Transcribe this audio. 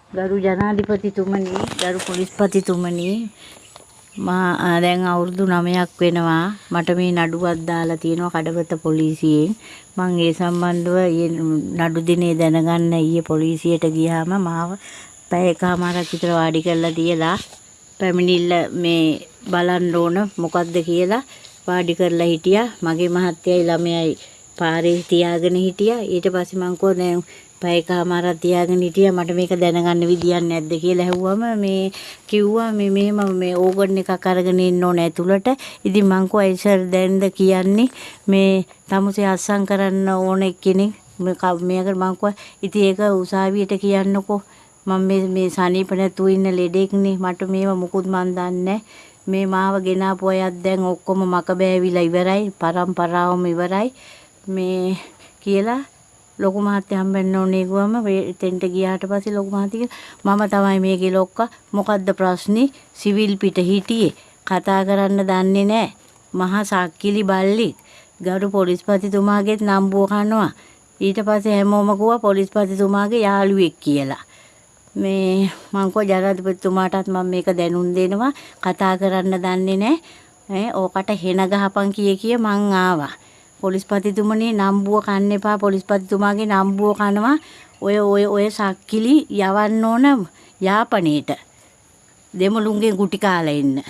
ගරු ජනාධිපතිතුමනි, ගරු පොලිස්පතිතුමනි, මා දැන් අවුරුදු 9ක් වෙනවා මට මේ නඩුවක් දාලා තියෙනවා කඩවත පොලිසියෙන්. මං ඒ සම්බන්ධව ඊයේ නඩු දිනේ දැනගන්න ඊයේ පොලිසියට ගියාම මාව පැය එකහමාරක් විතර වාඩි කරලා තියලා පැමිණිල්ල මේ බලන්න ඕන මොකද්ද කියලා වාඩි කරලා හිටියා. මගේ මහත්තයයි ළමයයි පාරේ තියාගෙන හිටියා. ඊට පස්සේ මං කිව්වා දැන් පැය එකහමාරක් තියාගෙන හිටියා, මට මේක දැනගන්න විදියක් නැද්ද කියලා ඇහුවම මේ කිව්වා මේ මෙහෙම මේ ඕගන් එකක් අරගෙන එන්න ඕන ඇතුළට. ඉතින් මං කිව්වා ඒ සර් දැන්ද කියන්නේ මේ තමුසේ අත්සන් කරන්න ඕන එක්කෙනෙක් මේකට. මං කිව්වා ඉතින් ඒක උසාවියට කියන්නකෝ, මං මේ මේ සනීප නැතුව ඉන්න ලෙඩෙක්නේ, මට මේව මුකුත් මං දන්නේ මේ මාව ගෙනාපු අයත් දැන් ඔක්කොම මක බෑවිලා ඉවරයි, පරම්පරාවම ඉවරයි මේ කියලා. ලොකු මහත්තයා හම්බෙන්න ඕනේ කිව්වම එතෙන්ට ගියාට පස්සේ ලොකු මහත්තයා කිව්වා මම තමයි මේකේ ලොක්කා, මොකද්ද ප්‍රශ්නේ, සිවිල් පිට හිටියේ, කතා කරන්න දන්නේ නෑ, මහා සක්කිලි බල්ලෙක්, ගරු පොලිස්පතිතුමාගේත් නම්බුව කනවා. ඊට පස්සේ හැමෝම කිව්වා පොලිස්පතිතුමාගේ යාළුවෙක් කියලා. මේ මං කිව්වා ජනාධිපතිතුමාටත් මම මේක දැනුම් දෙනවා, කතා කරන්න දන්නේ නෑ, ඈ ඕකට හෙන ගහපන් කිය කිය මං ආවා. පොලිස්පතිතුමනි නම්බුව කන්න එපා, පොලිස්පතිතුමාගේ නම්බුව කනවා. ඔය ඔය ඔය සක්කිලි යවන්න ඕන යාපනේට දෙමළුන්ගෙන් ගුටි කාලා එන්න.